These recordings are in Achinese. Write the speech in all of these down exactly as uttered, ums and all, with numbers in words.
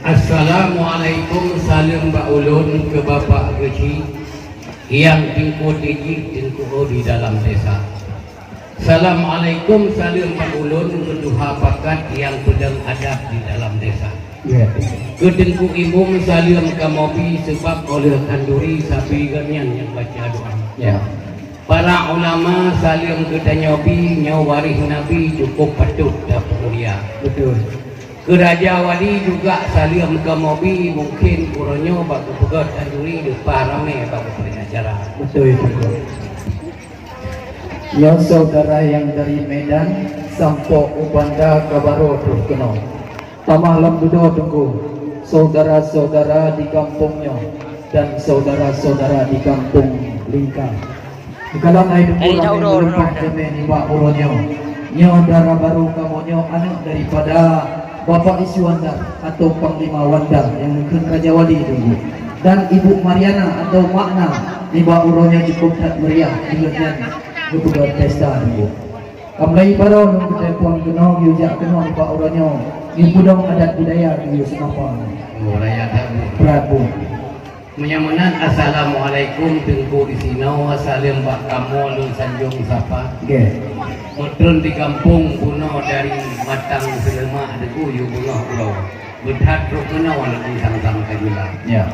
Assalamualaikum, saleuem bak ulôn keu Bapak Geuchik nyang Teungku Tijik Teungku di dalam desa. Assalamualaikum, saleuem bak ulôn keu tuha pakat nyang peudong adat di dalam desa. Ya. Keu Teungku Imum saleuem kamoe bi, seubab óh lheueh khanduri sabe gobnyan nyang baca doa. Ya. Para ulama saleuem geutanyoe bi, nyoe waréh Nabi, cukup patôt tapeumulia. Betul. Keu Raja Wali juga saleuem kamoe bi, mungken uroe nyoe bak geupeugöt khanduri leupah ramé bak geupeureunya acara. Betul, betul. Nyoe saudara nyang dari Medan, sampoe u Banda ka barô troh keunoe. Tamah lom dudoe Teungku, saudara-saudara di gampông nyoe dan saudara-saudara di gampông lingka. Meukalon hai Teungku, ramé meulimpah jamé nibak uroe nyoe. Nyoe dara barô kamoe nyoe, aneuk daripada Bapak Iskandar atau Panglima Wanda nyang neukheun Raja Wali Teungku, dan Ibu Mariana atau Makna, nibak uroe nyoe cukup that meriah, ingat nyan geupeugöt pesta Teungku. Ka mulai barô lôn geutelepon keunoe, geuyue jak keunoe nibak uroe nyoe, geupeudong adat budaya geuyue seumapa. Oh, raya that. Brat buet. Meunyoe meunan, assalamualaikum Teungku di sinoe, saleuem bak kamoe lôn sanjong sapa. Oke. Meutrön di gampông bunoe dari Matang Seuleumak Teungku, yue beungoh uroe. Beuthat trok keunoe lagèe sang-sang ka jula. Ya.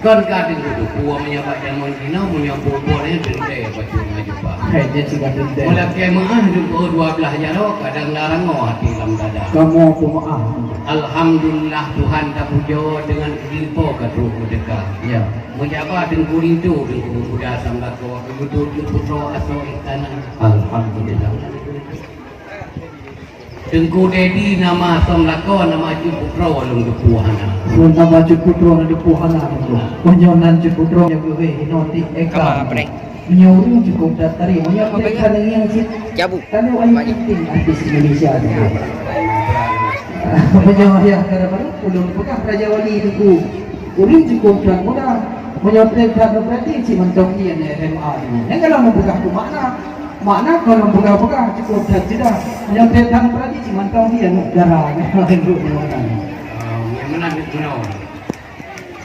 Kon ka Teungku teupeu meunyoe bak jameun jinoe, meunyoe buet-buet nyan teuntèe bacut ngon jeupah. Hai, nyan cit ka teuntèe. Meulakèe meu'ah Teungku dua blaih jaroe, kadang na rangoe até lam dada. Kamoe peumeu'ah. Alhamdulillah, Tuhan tapujoe deungon geulimpô ka trok meudeuka. Ya. Meujak ba Teungku linto, Teungku peumuda sang lakoe, geuduek keu putroe asoe istana. Alhamdulillah. Teungku Dedi nama asoe lakoe, nama cut putroe lôn teupeu hana. Lôn nama cut putroe lôn teupeu hana, Teungku. Meunyoe nan cut putroe nyoe geuhé inoe di Eka. Meunyoe ureueng cukup that tari, meunyoe trép that ngieng cit. Jabu. Kalau ayu penting artis Indonesia, Teungku. Meunyoe ya, kadang-kadang ulôn peugah Raja Wali, Teungku. Ureueng cukup that muda. Meunyoe trép that nyoe berarti cit mantong ie S M A, Teungku. Nyan kalau lôn peugah keu Makna. Makna kon lôn peugah-peugah, cukup that cit dah. Meunyoe trép that berarti cit mantong ie aneuk dara. Ah, nyang meunan keunoe.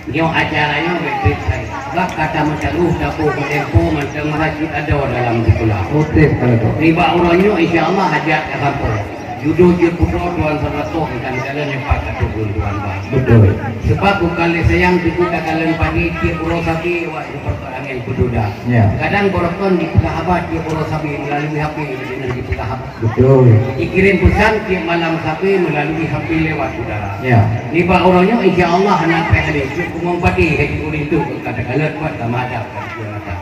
Nyoe acara nyoe bèk trép that. Bak ka tameucaroh, taboh, meutempo mantong meuhajat adoe dalam sikula. Oh, trép kalau tu. Nibak uroe nyoe, insya Allah, hajat ka sampoe. Judo jeuet putroe Tuan Surato, bukan kalon nyoe pat ateueh Tuan Bah. Betul. Sebab bukan lé sayang Teungku takalon padi tiep uroe sabe awak sipertot angén peududa. Ya. Kadang barokon jipeugah haba tiep uroe sabe meulalu H P, jadi jipeugah haba. Betul. Jikirém peusan tiep malam sabe meulalu H P lewat udara. Ya. Nibak uroe nyoe, insya Allah, hana payah lé, cok kumong padi, hai Teungku linto, ka takalon buet ka meuhadap ka Teungku mata.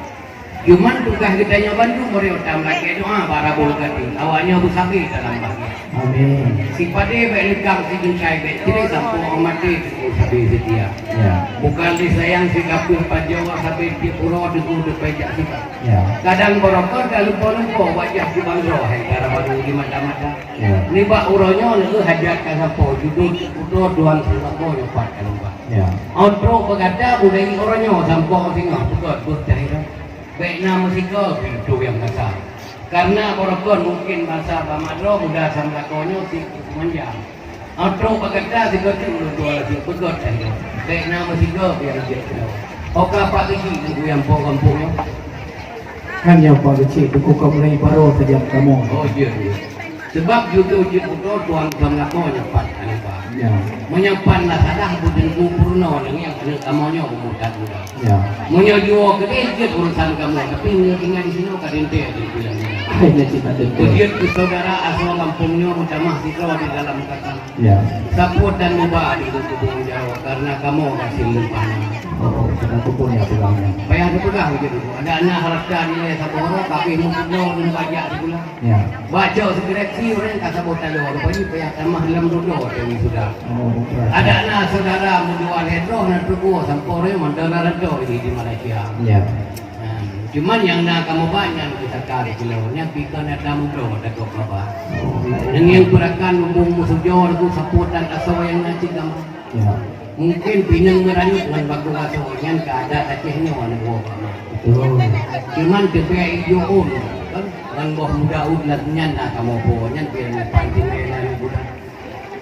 Cuman tugaih geutanyoe bandum meureuta meulakèe doa bak Rabbul Karim. Awak nyoe beusabe dalam bahagia. Amin. Sipadé bèk leukang, sigeukai bèk cre, sampoe maté Teungku sabe seutia. Ya. Bukan lé sayang sigapeuh pajoh sabe tiep uroe Teungku teupèjak sibak. Ya. Kadang barokon ka lumpoe-lumpoe wajah jibandroe hai dara barô di mata-mata. Ya. Nibak uroe nyoe lé hajat ka sampoe, judo putroe Tuan Surato nyoe pat ka lumpat. Ya. Ôn trok peugata budaya uroe nyoe sampoe singoh peugöt beuh cahira. Bèk na meusigoe pintoe nyang gasa. Kareuna barokon mungken basa bak madroe muda sang lakoe nyoe si manjang. Ôn trok bak gata sigoe teuk ulôn tuan laju peugöt dan nyoe. Bèk na meusigoe nyang jeuet keunoe. Oka Pak Geuchik Teungku nyang po gampông nyoe. Kan nyang Pak Geuchik Teungku ka mulai barô sajan kamoe. Oh, iya, iya. Sebab judo jeuet putroe Tuan Sam Lakoe nyoe pat ka lupa. Ya. Meunyoe pat na salah, beuteungku peurunoe nyang keuneuk kamoe nyoe umur that muda. Ya. Meunyoe juwoe keudeh jeuet urusan kamoe, tapi meunyoe tinggai disinoe ka teuntèe teungku nyang muda. Hai, nyan cit ka teuntèe. Jeuet keu saudara asoe gampông nyoe meutamah sidroe di dalam kata. Ya. Sapeue dan muba di lôn tuboh jaroe, kareuna kamoe gasien lumpah na. Oh, oh, keupeue nyang peugah nyan? Payah teupeugah begitu. Adak na hareuta nilai saboh uroe, tapi meukeudroe ngon bajak sikula. Ya. Baca skripsi ureueng ka saboh taloe, rupanya payah tamah lam dudoe deungon sudah. Oh, betul. Adak na saudara meudua lhèe droe na teupeue sampoe reueng mandum na reutôh di, di Malaysia. Ya. Ha, cuman nyang na kamoe ba nyan pusaka di keulôn, nyan pih kon na tamudo takot babah. Oh, ya. Nyang peurakan lumbông meusujoe lagu sapotan asoe nyang na cit gampông. Ya. Mungken pineung meuranyuek ngon bakong asoe nyan ka adat Aceh nyoe aneuk woe. Betul. Cuman teubiet ijo ôn, kan? Ngon boh muda ôn lam nyan na kamoe po, nyan pih na pan tinggai na aneuk muda.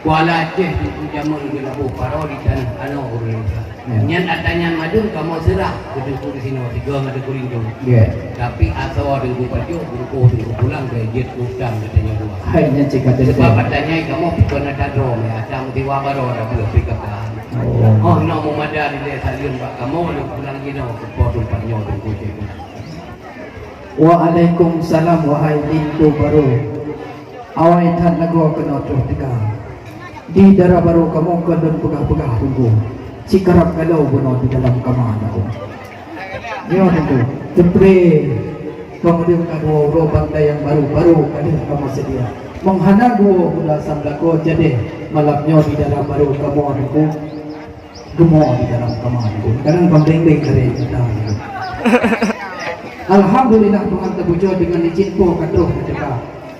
Kuala Aceh Teungku jameun geulaboh paroe di tanoh anoe ureueng Indonesia. Ya. Nyan ata nyan madum kamoe seurah keu Teungku di sinoe sigoe ngon Teungku Lintô. Ya. Tapi asoe Teungku pajoh, bungkôh Teungku pulang, bèk jeuet keu utang geutanyoe dua. Hai, nyan cit ka teuntèe. Sebab ata nyan kamoe pih kon ata droe, ata meusiwa baroe dah beuh pih ka ka. Oh. Oh, nyoe meumada dilèe saleuem bak kamoe, lôn pulang jinoe keu po teumpat nyoe Teungku Syekh. Waalaikumsalam, wahai linto barô. Awai that lagoe keunoe troh teuka. Di dara barô kamoe kon lôn peugah-peugah Teungku. Sikarab galô bunoe di dalam kama Teungku. Nyoe Teungku, teupreh kamoe deuh ka dua uroe bantai nyang barô-barô ka deuh kamoe seudia. Meuhana dua bulan samlakoe jadeh malam nyoe di dara barô kamoe Teungku. Geumoe di dalam kama Teungku. Kadang bang deng-deng dari kita. Alhamdulillah Tuhan teupujoe deungon izin Po ka troh teuka.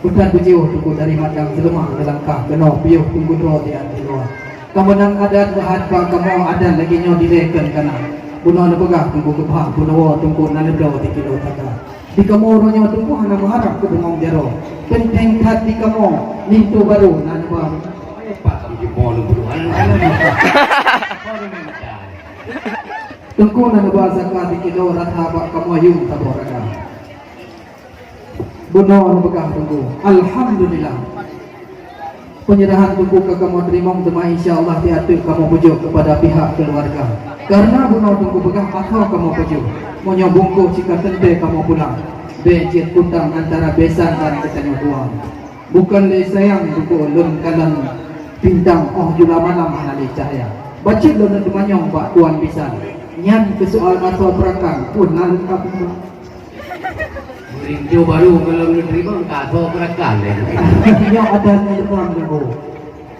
Bukan beujiôh Teungku dari Madang Seuleumah geulangkah keunoe piôh Teungku droe di ateueh luwa. Ka meunan adat meuhat bak kamoe adat lagèe nyoe dilèe kon kana. Bunoe neupeugah Teungku geubah bunoe Teungku na leubeh di kilo taka. Di kamoe uroe nyoe Teungku hana meuharab keu bungong jaroe. Peunteng that di kamoe linto barô na neuba. Teungku na neuba zakat di kilo rata bak kamoe yum saboh ragam. Bunoe neupeugah Teungku, alhamdulillah. Penyerahan Teungku ka kamoe teurimong teuma insya Allah di ateueh kamoe peujok kepada pihak keluarga. Karena bunoe Teungku peugah asoe kamoe pajoh. Meunyoe bungkôh cit ka teuntèe kamoe pulang, bèk jeuet keu utang antara bisan dan geutanyoe dua. Bukan lé sayang Teungku lôn kalon bintang, óh jula malam hana lé cahya. Bacut lôn teumanyong bak tuan bisan. Nyan keu soal asoe peurakan pun na leungkap. Linto barô gohlom neuteurimong ka asoe peurakan lé. Nyoe adat nyang leubang Teungku.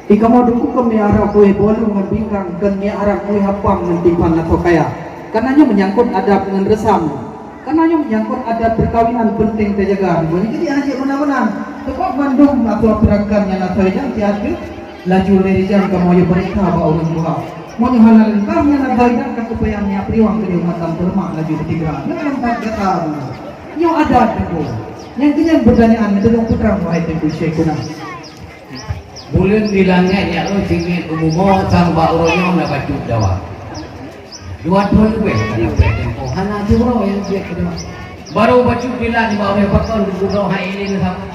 Di kamoe Teungku kon miarab kueh bolu ngon bingkang, kon miarab kueh apam ngon timphan lakoe kaya. Karena nyoe menyangkut adat ngon reusam. Karena nyoe menyangkut adat perkawinan penting teujaga. Jadi hana jeuet meunan-meunan. Sebab mandum asoe peurakan nyang asoe nyang siat laju lé rijang kamoe yue peurintah bak ureueng tuha. Meunyoe hana leungkap nyan ata idang ka teupayang nyak riwang keu umat dan peuleumah laju teugra. Nyan lam that gata bunoe. Nyoe adat Teungku. Nyang keunyan beutanyaan meutulông putra wahai Teungku Syekh Guna. Buleuen di langét nyak ôh simiet umumo sang bak uroe nyoe na bacut dawa. Dua thôn leubeh ka na peuet tempo hana siuroe nyang jeuet keudua. Barô bacut dilan bak uroe pakon geuduroe hai ilin sama.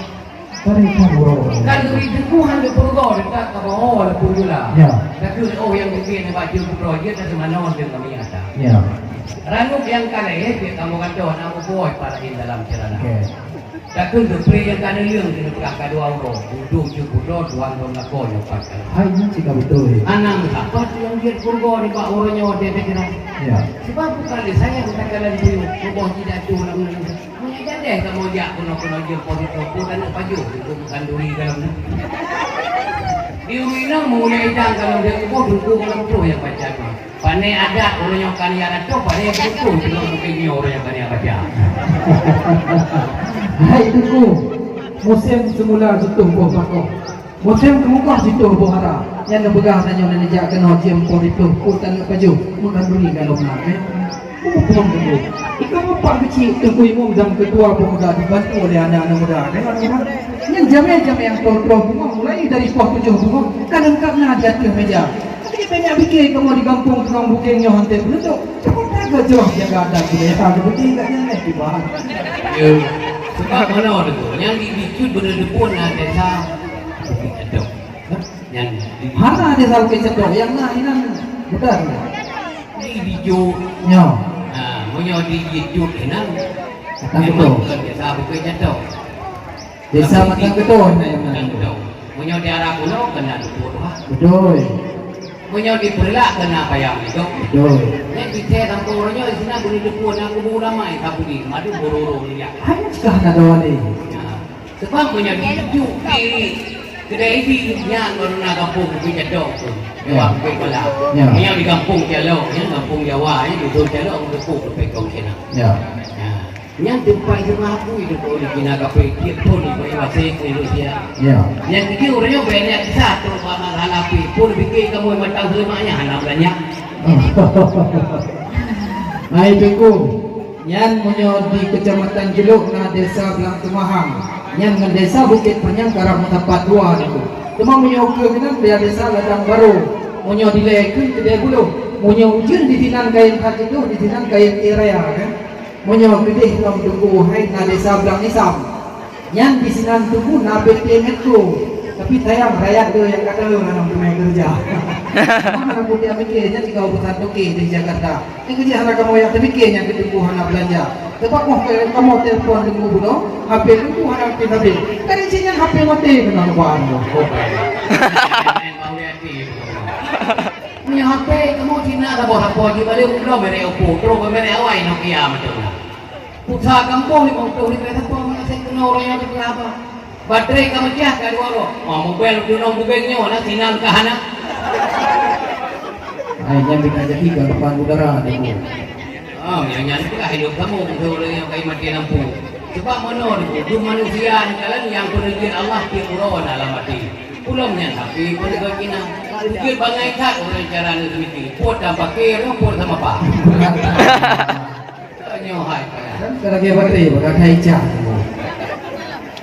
Kan duri Teungku han geupeurugoe deungon ka bawoe lam peujula. Ya. Takheun oh nyang geubri nibak jeuet putroe jeuet dan seumanoe deungon kami ata. Ya. Ranub nyang ka lahé jeuet kamoe gantoh na meubuôi parahin dalam ceurana. Oke. Takheun geubri nyang ka neuleueng keuneuk peugah ka dua uroe. Udong jeuet putroe tuan lom lakoe nyoe pat ka. Hai, nyan cit ka beutôi. Anang sapat nyang jeuet peurugoe nibak uroe nyoe deh deh kira. Ya. Sebab bukan lé sayang takalan buyueng, muboh jidak tuh lam neuleueng. Meunyoe jadeh kamoe jak keunoe-keunoe jeuet po sitroh po dan pajoh Teungku kanduri dalam nyan. Di ureueng inong meulai idang ka lom jeuet po Teungku ka lom troh nyang pacat nyoe. Pane adat ureueng nyoe ka niat ateueh, pane putôh teungoh bukét nyoe ureueng nyoe ka niat baca. Hai Teungku, musém seumula jituh boh pakoh. Musém keumukah jituh boh ara, nyan neupeugah tanyoe neujak keunoe jeuet po sitroh po tan neupajoh, meukanduri galom na, eh. Muphom Teungku. Ika mupat keuchik Teungku Imum dan Keutua Pemuda dibantu oleh aneuk-aneuk muda. Nyan jamé-jamé nyang troh-troh bungong, mulai dari poh tujoh bungong, ka leungkap na di ateueh meja. Tapi banyak pikir kamoe di gampông Teunong Bukeng nyoe hana teupeureutok. Cukup tak gajah jaga adat budaya. Beutôi tak nyan, eh, kiban. Ya. Sebab mana tu? Nyang di, di Cut beuna deupon na desa Bukit Cedok. Nyang di Hana desa Bukit Cedok, nyang na inan bukan. Di, di Cut. Nyo. Ha, meunyoe di, di Cut inan. Kata memang betul. Bukan desa Bukit Cedok. Desa Matan Keudong na nyang na. Matan Keudong. Meunyoe di Arab Ulo kena Dukuh Tuha. Betul. Meunyoe di Peureulak kena Payang Idong. Betul. Nyan di Aceh gampông uroe nyoe di sinan beuneuteupeu na kubu ulama nyang ka budi, madu bororo nyan. Hanya cekah na dua ni. Ya. Sebab meunyoe di Cut di kedai di nyan baru na gampông Bukit Cedok tu. Ya. Dewan Bukit Bala. Ya. Meunyoe di gampông Calok, nyan gampông Jawa, nyan dusun Calok, gampông Bukit Cedok sinan. Ya. Ya. Nyan teumpat seumah apui Teungku di Cina kaphé, tiep thon di Bukit Wasek di Rusia. Ya. Nyan keuti ureueng nyoe bèk niat kisah trok bak masalah pih. Pun pikir kamoe mantong seulemak nyan hana banyak. Hai Teungku, nyan meunyoe di Kecamatan Jelok na Desa Blang Teumahang. Nyan ngon Desa Bukit Panyang karab meusapat dua Teungku. Teuma meunyoe ukeue keunan, di desa Ladang Barô. Meunyoe dilée keu keudée buloh. Meunyoe ujeuen di sinan kayém that jituh, di sinan kayém ié raya, kan? Meunyoe keudeh lom Teungku hai na desa Blang Isam. Nyan di sinan Teungku na B T Metro. Tapi sayang rakyat tu nyang ka tahu hana teumé keureuja. Hana putih mikir nyan tiga urusan toke di Jakarta. Nyang keujeuet hana kamoe nyang teupike nyang keu Teungku hana beulanja. Sabab moh kamoe telepon Teungku bunoe, H P Teungku hana aktif-aktif. Kadang cit nyan H P maté keunan ban. Meunyoe H P kamoe cit na saboh-saboh jih, balik uroe merek Oppo, terus merek awai Nokia macam mana. Pulsa kampung lima puluh ribu sapo meunasai keunoe ureueng nyang teupeulaba. Baterai ka meucah ka dua roh. Oh, mobail dunong bubeng nyoe na sinan ka hana. Hai, nyan bina jadi ka depan udara ni. Oh, nyang nyan tu lah hidup kamu, untuk orang yang kayu mati lampu. Sebab mana ni, dum manusia ni kalian yang penerbit Allah tiap uroe na lam hati. Pulang nyan tapi penerbit kina. Pikir bangai kat orang cara ni semiti. Pot dan pakir, pot sama apa. Tanyoe hai payah. Kan ka lagèe baterai bak gata ica.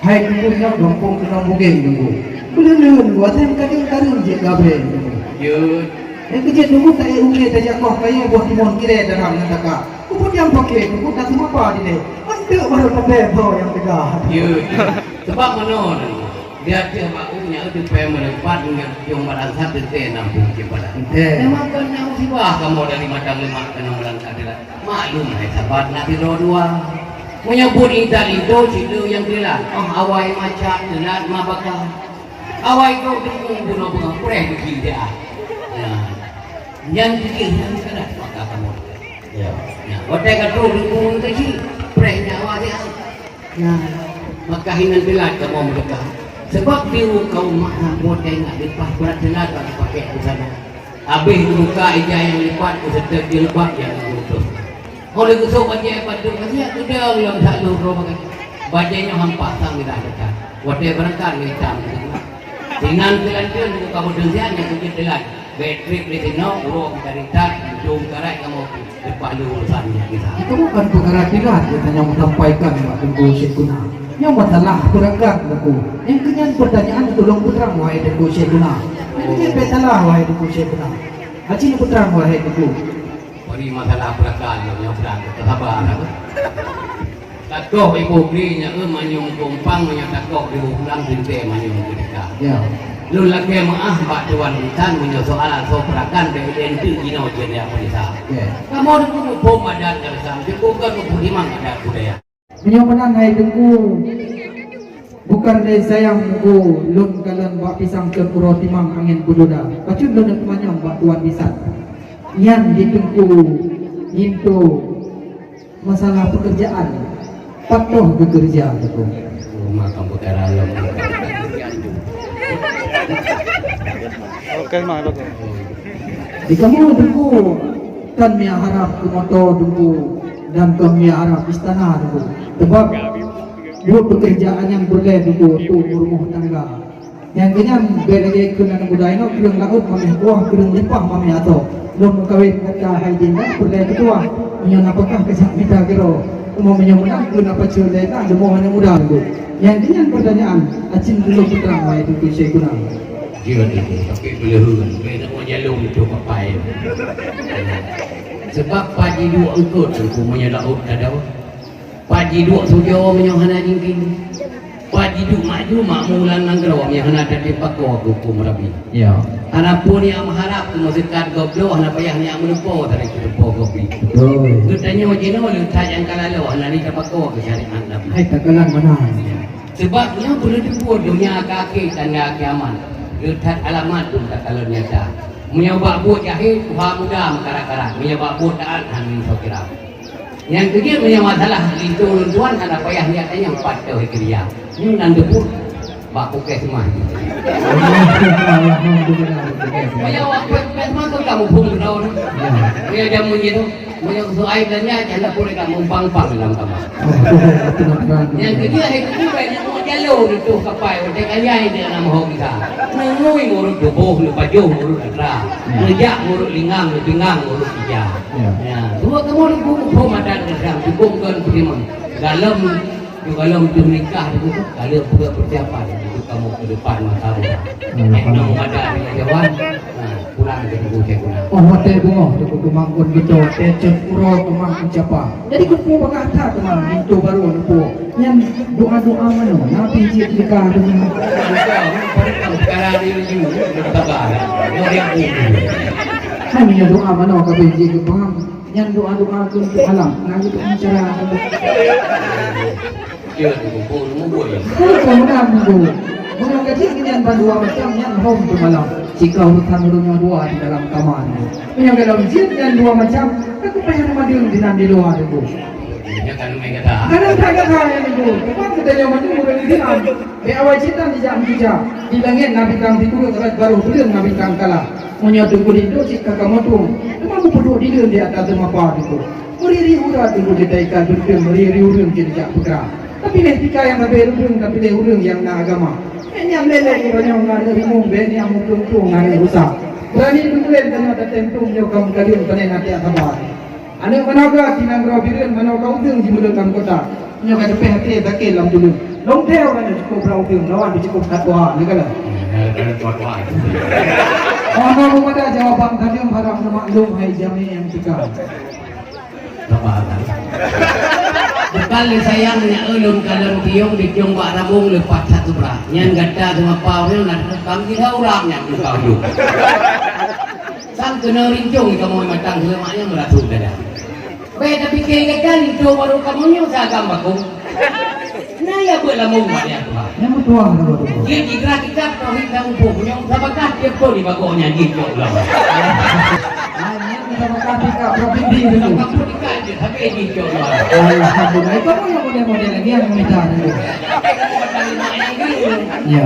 Hai Teungku, nyoe gampông keunong bugeng Teungku. Beuleuleuen gua tem kadang kareueng jeuet gabe Teungku. Jeuet. Eh, keujeuet Teungku, taék uke tajak koh kayèe boh timon kiré dalam ngon taka. Kupeujam paké Teungku, tak seumapa dilèe. Anteuk baru tapé bau nyang teuga. Jeuet. Sebab meunoe Teungku. Di ateueh bak u nyan teuntèe meureupat ngon jong baransat teuntèe nam peuet jeuem padan. Teuntèe. Memang kon nyang musibah kamoe dari Matang Lemak keunoe lam akhirat. Maklum hai sabat na sidroe dua. Meunyoe buet intat linto sidroe nyang teulat. Oh awai macak teulat ma baka. Awai keu deungoe bunoe beungoh preh beuki dia. Nah. Nyan tikir nyan keunan maka kamoe. Ya. Nah, watèe ka trok deungoe teuji preh nyawa dia. Nah, maka hinan teulat kamoe meudeuka. Sebab di u kaum mak na buet nyang ingat leupah brat teulat bak geupakék busana. Abéh geubuka ija nyang lipat geuseutôt jilbab nyang geuutus. Óh lheueh geusôk bajèe padub nasihat geudong lam saleuem droe bagah. Bajèe nyoe han pasang geudah teuka. Watèe beurangkat lé itam geuh. Sinan keulanteuen buka beudeuh siat nyang keujeuet teulat. Bèk trép lé sinoe, uroe meucari that, dum karat kamoe. Leupah lé urusan nyan kisah. Itu bukan peukara kilat geutanyoe sampaikan bak Teungku Syèhkuna. Nyoe masalah peurakan Teungku. Nyang keu nyan peutanyaan tolong peutrang wahai Teungku Syèhkuna. Nyang keu nyan bèk salah wahai Teungku Syèhkuna. Aci neupeutrang wahai Teungku. Bari masalah peurakan nyoe peurang teuh haba na. Takoh iboh glé nyan, eh, manyum kumpang, meunyoe takoh iboh pulang teuntèe manyum keudika. Ya. Lôn lakèe meuáh bak tuan insan meunyoe soal asoe peurakan bèk lé eunteuk jinoe jeuet ya peurisa. Ya. Kamoe Teungku muphom adat dan sam, Teungku kon muphom adat budaya. Meunyoe meunan hai Teungku, bukan lé sayang Teungku, lôn kalon bak pisang cot uroe timang angén beudoda. Bacut lôn teumanyong bak tuan insan. Nyan di Teungku nginto masalah pekerjaan, pat toh geukeureuja Teungku? Oh, makam peukara lom. Oke, mah, bagus. Di kamoe Teungku, kan meuharap keu moto Teungku, dan kan meuharap istana Teungku. Sebab buet pekerjaan nyang peureulèe Teungku untuk rumoh tangga. Nyang keunyan bèk lagèe keu aneuk muda inoe, kreueng laôt mamèh kuah, kreueng lipah mamèh asoe. Lôn meukawen gata hai Dinda peureulèe keu tuah. Meunyoe na peugah keu sak mita keudroe. Teuma meunyoe meunan keu na pacul lé na leumoh aneuk muda lôn. Nyang keunyan peutanyaan, acin dulu peutrang wahai Teungku Syèhkuna. Jeuet itu, tapi beuleuheuen, bèk nak jalong itu papai. Sebab paji duek eungkôt Teungku meunyoe laôt tadong. Pat jiduek sujoe meunyoe hana jingking? Pat jiduek maju makmu lam nanggroe meunyoe hana tatem pakoe keu huköm Rabbi? Ya. Hana peue neujak meuharab keu meuseukad gob bloe, hana payah neujak meulumpoe dari keu lumpoe gob nyan. Betul. Geutanyoe jinoe le that nyang ka laloe hana lé tapakoe keu syariat Nabi. Hai takalan mana? Sebab nyoe beuneuteupeu donya ka akhé tanda kiamat. Le that alamat dum takalon nyata. Meunyoe bak buet jahé, tuha muda meukarat-karat. Meunyoe bak buet taat, hana lé soe kira. Nyang keujeuet meunyoe masalah linto lôn tuan hana payah neujak tanyong pat toh keureuja. Nyoe nan teupeu bak puskesmas. Alhamdulillah. Meunyoe bak puskesmas tu ka muphom keudroe. Ya. Meunyoe jameun jih tu, meunyoe soai beulanja, janda pun ka mumpang-pang dalam kamar. Oh, betul, betul, betul. Nyang keujeuet hai teungku, nyang mau jalo linto kapai, watèe kayai dia nama ho kita. Ngui ngurut tuboh, neupajoh ngurut atra. Ya. Neujak ngurut lingang, neupingang ngurut ija. Ya. Ya, dua kamoe Teungku muphom adat dan sam, Teungku kon peutimang. Dalam Kalau untuk nikah tu, kalau buat persiapan untuk kamu ke depan masa muda. Hmm. Eh, nak memadah dengan Jawan, ha, pulang ke Teungku Syekhuna. Oh, watèe beungoh Teungku keumang kon geuto, teucot uroe keumang kon capa. Jadi keupeue bak gata keumang pintoe barô neupeue. Nyan doa-doa manoe, na pih jeuet nikah tu. Bukan, bukan perkara dia laju, sabar. Dia, dia. Hai, nyan doa manoe ka pih jeuet keumang. Nyan doa-doa keu untuk malam. Nah, gitu cara. Dia tu kumpul, kumpul. Kumpul, kumpul. Meunyoe ka jeuet nyan ban dua macam, nyan hom tu malam. Jika urusan ureueng nyoe dua di dalam kama nyoe. Meunyoe dalam jeuet nyan dua macam, ka kupayah na madeueng di nan di luwa tu. Nyan kan main kata. Kadang tak kata yang itu. Sebab kita nyoe macam ureueng Islam. Di awai cit nyan jijak meukeureuja. Di langét na bintang sikureueng, rot barôh buleuen na bintang kala. Meunyoe Teungku Lindong cit ka kamoe tueng, teuma meupeuduek dileuen di ateueh teumapa Teungku. Meuri-ri urat Teungku jeuet taikat beureuteueng, meuri-ri ureueng jeuet jak peugah. Tapiléh tika nyang leubeh reubeueng, tapiléh ureueng nyang na agama. Bék nyang lé-lé uroe nyoe ngon aneuk rimueng, bék nyang muphom-phom ngon aneuk rusa. Beurani Teungku lé tanyoe tatem tueng nyoe ka meukalon pané na tiek saba. Aneuk manoe ka sinan droe Bireuen, manoe ka udeueng jimeuleuet lam kota. Nyoe ka teupéh até sakét lam tuleueng. Lôn thèe ureueng nyoe cukôp brat udeueng, lawan cukôp that tuha, nyan ka na. Oh, na meumada jawaban tadeueng harab neumaklum hai jamé nyang teuka. Bukan lé sayang nyak ulôn kalon tiong di tiong bak rabong leupah that subra. Nyan gata teumapa ureueng na tukang gila urang nyan tukang ujong. Sang keunoe rincong kamoe matang heuleuma nyang meurasuk dada. Bèk tapike gata linto barô kamoe nyoe seagam bakong. Na ya beuet lamong bak ya Tuhan. Nyang meutuah tu. Dia jigra kitab tauhid dan umpuk nyoe sabakah tiep thon di bagoe nyan jih cok ulama. Ai nyan sabakah tika provinsi tu. Sabakah pun tika je tapi jih cok ulama. Alhamdulillah. Itu pun yang model-model lagi yang minta tu. Ya.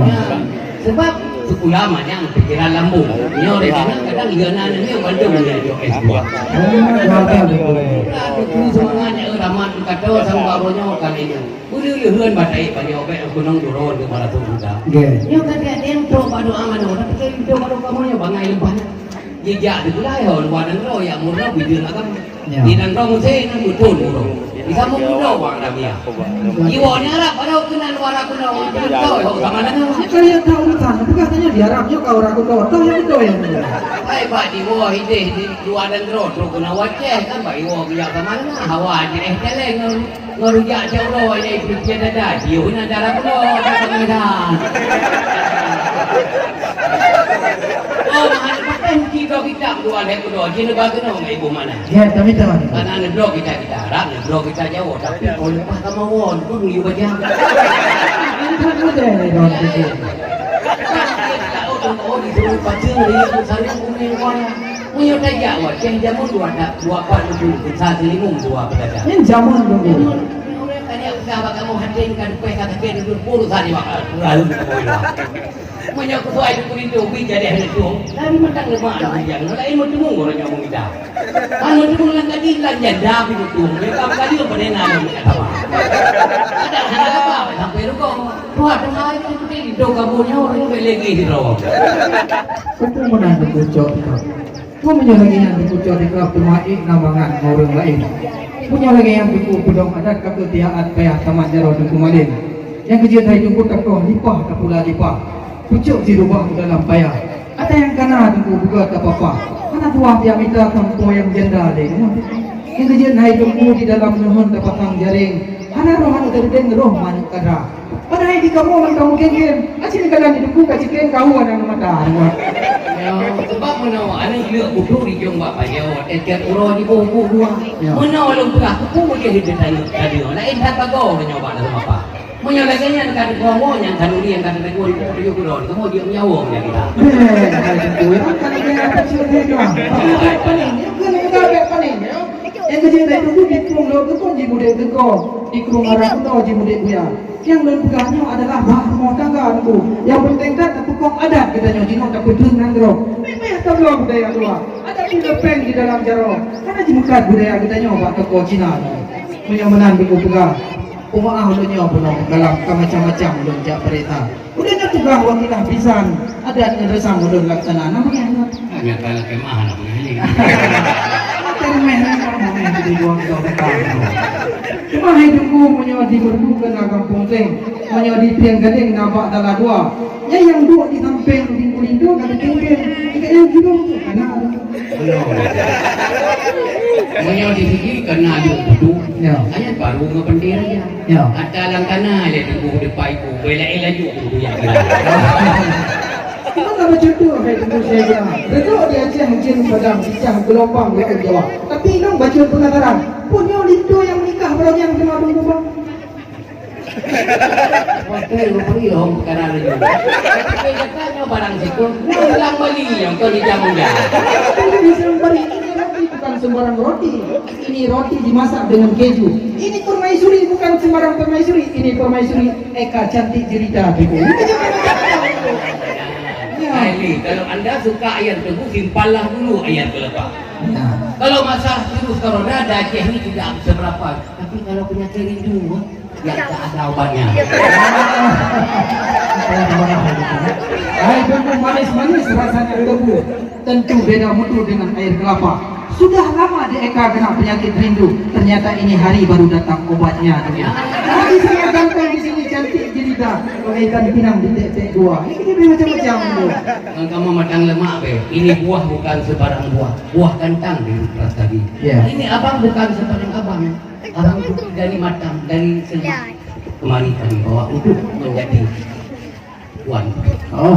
Sebab sikula manyang pikeran lambung. Nyoe di sana kadang iya na nyoe bandum dia jok S dua. Oh, gagal tu. Aduh, tu semangat nyoe ramat kata sama baru nyoe kali ni. Uleu leuheun batai banyak obek gunong turun ke bala tu juga. Nggih. Nyoe kan dia yang tu pada aman orang tapi tu pada kamu nyoe bangai lempah. Jijak di gulai ho luar dan roh ya murah bidil agam. Ya. Di dan roh musik nan betul murah. Di kamu muda orang dah biar. Jiwa ni harap pada kena luar aku nak orang betul ho sama dengan. Saya kali yang tahu urusan, bukan tanya di Arab juga orang aku tahu, tahu yang betul yang betul. Hai pak jiwa hideh di luar dan roh tu kena wajah kan pak jiwa biar sama dengan hawa je eh teleng. Ngon rujak cok uroe nyan ipeupiah dada, jiôh na darah uroe, darah peungeudang. Oh, mahana patéh uji droe kitab dua lhèe uroe, jih neuba keunoe ngon iboh mana. Ya, kami tahu. Karena neudroe kita, kita Arab, neudroe kita Jawa, tapi oh leupah ka mawon, pun yue bajang. Ini kan mudah ni, Don. Kita tahu, oh, di sini pasti ngeri, di sana kuning warna. Meunyoe tajak watèe jameun dua dak, dua pat leubeh, sa silimong dua peudada. Nyan jameun dulu. Jameun, meunyoe ureueng tajak usah bak kamoe hati, ka dupèh ka sakét duduk pun usah di wakal. Lalu kamoe dua. Meunyoe kusuai dukuri tu, bi jadi hana tueng. Tapi mantang lemak dah hujan. Lain meuteumong ureueng nyang meumita. Kan meuteumong lam kaji, lam janda pi meuteumong. Dia ka kaji apa dia nak minta sama. Ada hana apa sampai rukong. Tuhan tengah itu seperti itu kaburnya orang yang lagi di bawah. Betul mana betul cok. Peue meunyoe lagèe nyan teukucok di kab teuma ék na mangat ngon ureueng laén. Meunyoe lagèe nyan teuku peudong adat ka keu tiaat payah tamat jaroe Teungku Malém. Nyang keujeuet hai Teungku takoh lipah tapula lipah. Pucok jirubah u dalam payah. Ata nyang kana Teungku buka tapapah. Hana tuah tiap mita sampoe nyang janda lé. Nyang keujeuet hai Teungku di dalam neuheun tapasang jaréng. Hana roh aneuk teureudeng roh manok kadra. Padahai di kamoe mantong meugen-gen, aci neukalon di Teungku ka cikeng kahu aneuk mata. Nyoe, sebab meunoe aneuk jeuet putôh di jong bak payoe, teucot uroe jiboh buet dua. Ya. Meunoe lôn peugah, keupeue meuceh di tanyong tadi, laén that bagoe meunyoe bak dalam apa. Meunyoe lagèe nyan ka teupeue nyan khanuri nyang ka teupeue di tujuh buleuen, kamoe jeuet meunyawa meunyoe kita. Eh, hai Teungku, ya, kan lagèe apa cerita tu? Apa panen? Ya, kan lagèe apa panen, ya? Nyang keujeuet hai Teungku di krueng Lhoksukon jimudép teuko, di krueng Arah Kuto jimudép buya. Nyang lôn peugah nyoe adalah bah rumoh tangga Teungku. Nyang peunteng that tapeukong adat geutanyoe jinoe tapeuteun nanggroe. Meuh-meuh tabloe budaya luwa. Adat pih leupeng di dalam jaroe. Hana jimeukat budaya geutanyoe bak toko Cina nyoe. Meunyoe meunan Teungku peugah, peumeu'ah ulôn nyoe bunoe dalam ka macam-macam ulôn jak peurintah. Udeb nyoe tugaih wakilah bisan, adat ngon reusam ulôn laksana. Nama nyan? Nyata lakèe mah aneuk nyan. Lakèe mah aneuk nyan. Dua kilo meter. Cuma hai Teungku, meunyoe di Meureudu keu na Gampông Seng, meunyoe di Trienggaleng na bak Dala Dua. Nyan nyang duek di sampéng Teungku Lintô ka teukéng-kéng. Dekat nyang judong tu kana. Meunyoe di sigi kana duek kudu. Ya. Ayat baru ngon bendera ya. Ya. Ata lam kana lé Teungku depan ibu, bela laju kudu yang kira. Cuma na bacut tu, hai Teungku Syekh. Reudok di Aceh jeuem padang, picah geulumbang laôt Jawa. Tapi inong bacut penasaran, peue nyoe linto nyang meuningkah baroe nyan teuma Teungku bang? Watèe geupeuruyoh perkara laju. Tapi gata nyoe barang siku, nyoe ureueng Bali nyang kon di Jamuja. Tapi di Bali, ini roti bukan sembarang roti. Ini roti dimasak dengan keju. Ini permaisuri bukan sembarang permaisuri. Ini permaisuri Eka cantik jelita, Teungku. Ya. Nah, ini, kalau anda suka ayat Teungku, simpanlah dulu ayat geuleupah. Ya. Kalau masalah virus corona di Aceh ini tidak seberapa, tapi kalau penyakit rindu, ya tak ada obatnya. Hai, Teungku, manis-manis rasanya, Teungku. Tentu beda mutu dengan air kelapa. Sudah lama di Eka kena penyakit rindu, ternyata ini hari baru datang obatnya, Teungku. Tapi saya ganteng di sini, cantik jelita, bagaikan pinang di tek-tek gua. Ini kita boleh macam-macam, Teungku. Ngon kamoe matang lemak be. Ini buah bukan sembarang buah. Buah kantang di Prastagi. Ya. Ini abang bukan sembarang abang. Abang itu dari Matang, dari Slemak. Kemari kami bawa untuk menjadi tuan. Oh.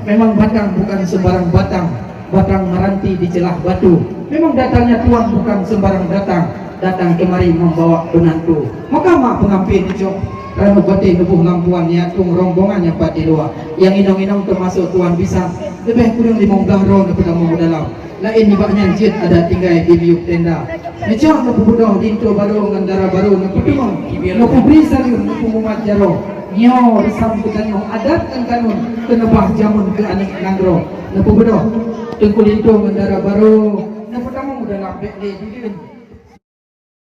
Memang batang bukan sembarang batang. Batang meranti di celah batu. Memang datangnya tuan bukan sembarang datang. Datang kemari membawa penantu. Maka mak pengantin dicok ranub batèe neuboh lam puan, neuatung rombongan nyang pat di luwa. Nyang inong-inong teumasok tuan bisan, leubeh kureueng limong blaih droe neupeutamong u dalam. Laén nibak nyan jeuet adat tinggai di miyueb tenda. Neucok neupeubeudôh linto barô ngon dara barô, neupeuteumèe, neupeubri saleuem, neupeumumat jaroe. Nyoe reusam geutanyoe adat ngon kanun, keuneubah jameun keu aneuk nanggroe. Neupeubeudôh Teungku Linto ngon dara barô, neupeutamong u dalam, bèk lé dudeuen.